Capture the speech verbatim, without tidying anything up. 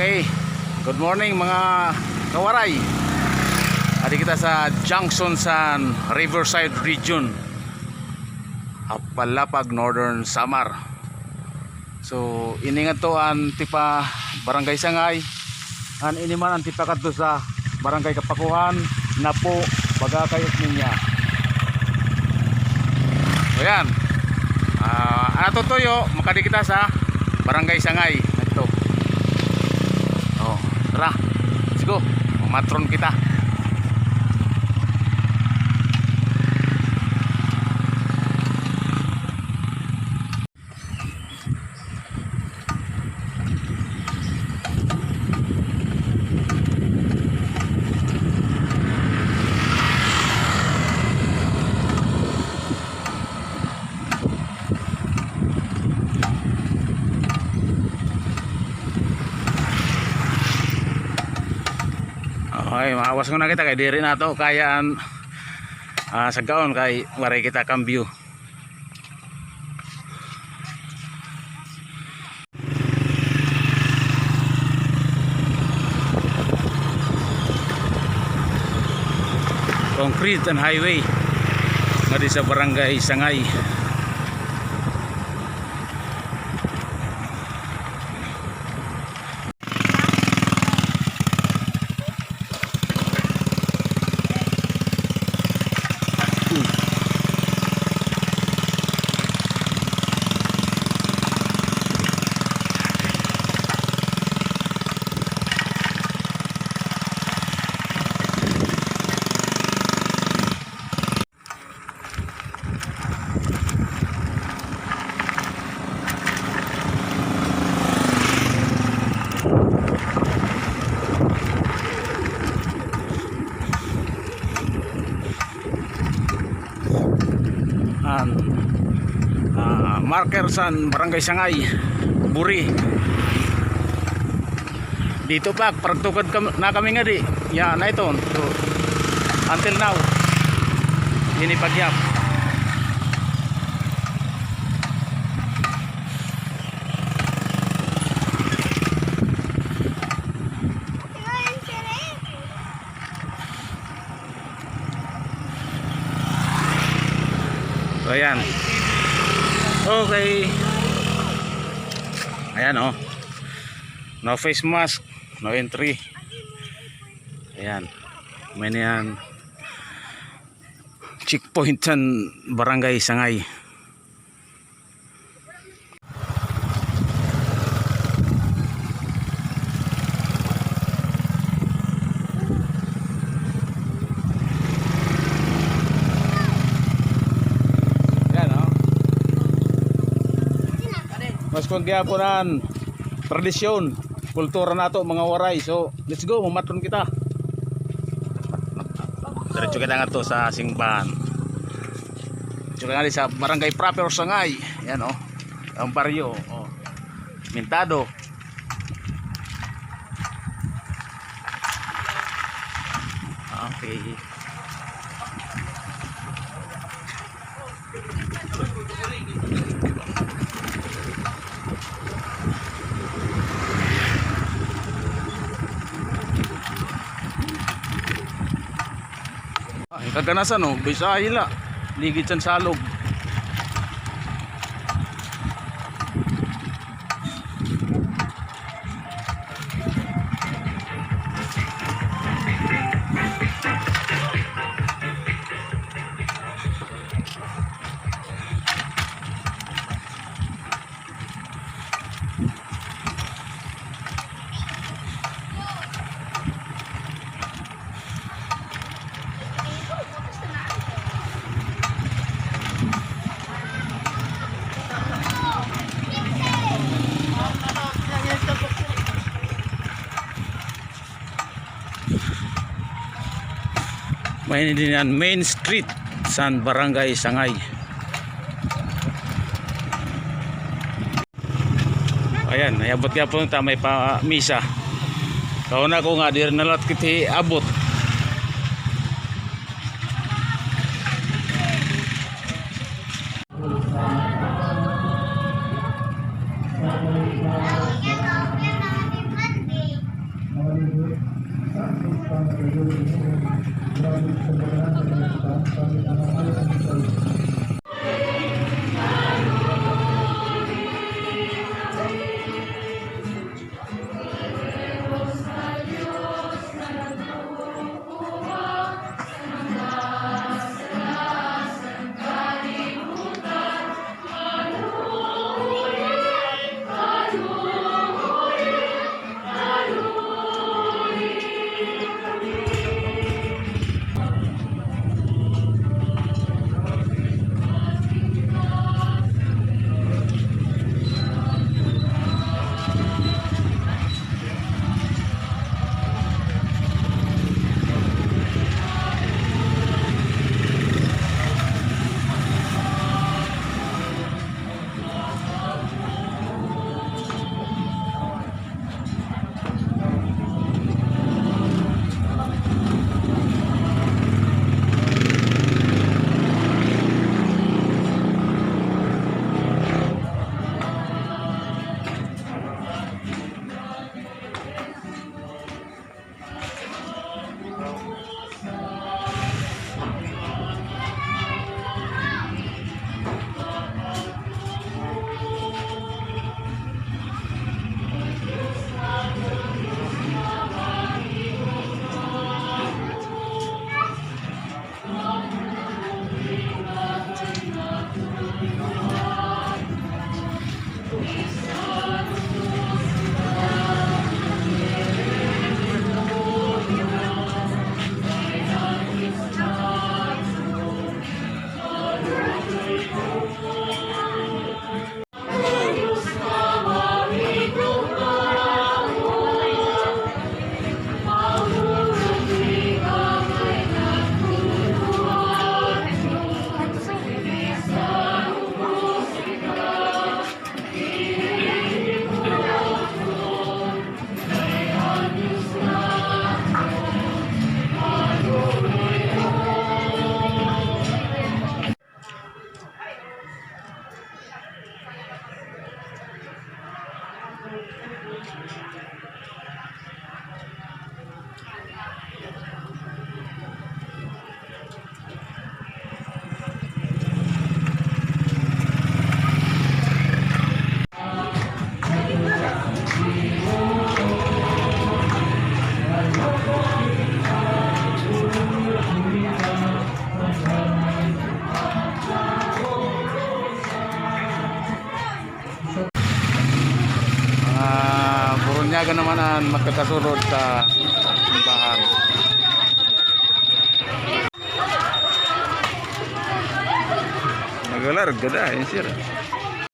Okay, good morning, mga kawaray. Adi kita sa junction sa Riverside Region, Hapalapag, Northern Samar. So, ini ngadto an tipa Barangay Sangay, an ini man an tipa kadto sa Barangay Kapakuhan, Napo, Bagakay, Osmeña. So, yan. Ah, an aton tuyo, makadi kita sa Barangay Sangay. Ito. Oh, tara. Let's go. Mamatron kita. Okay, maawas ko na kita kay diri nato kaya an, ah, sagkaon kay waray kita kambyo. Concrete an highway ngadi sa Barangay Sangay. An, ah, marker san Barangay Sangay, Buri. Dito pa, paragtukad kam-, na kami ngadi. Yan, na ito. So, until now, ini pagyap. So, ayan. Okay. Ayan, oh. No face mask, no entry. Ayan. May na yan. Checkpoint san Barangay Sangay. Yan, oh. Mas kon gihapon an tradisyon, kultura nato, mga Waray. So, let's go, mamatron kita. Diretso kita ngadto sa simbahan. Diretso kita sa barangay proper Sangay. Yan, oh. An baryo, oh. Mintado. Okay. Ay, kaganasan, oh, Bisaya la. Ligid san salog. May ini dinhi an main street san Barangay Sangay. Ayan, naiabot gihapon ta may pa misa. Kauna ko nga, diri na la kita abot. Ah, Burunyagan naman an makakasulod sa simbahan. Nagalarga da, eh, sir.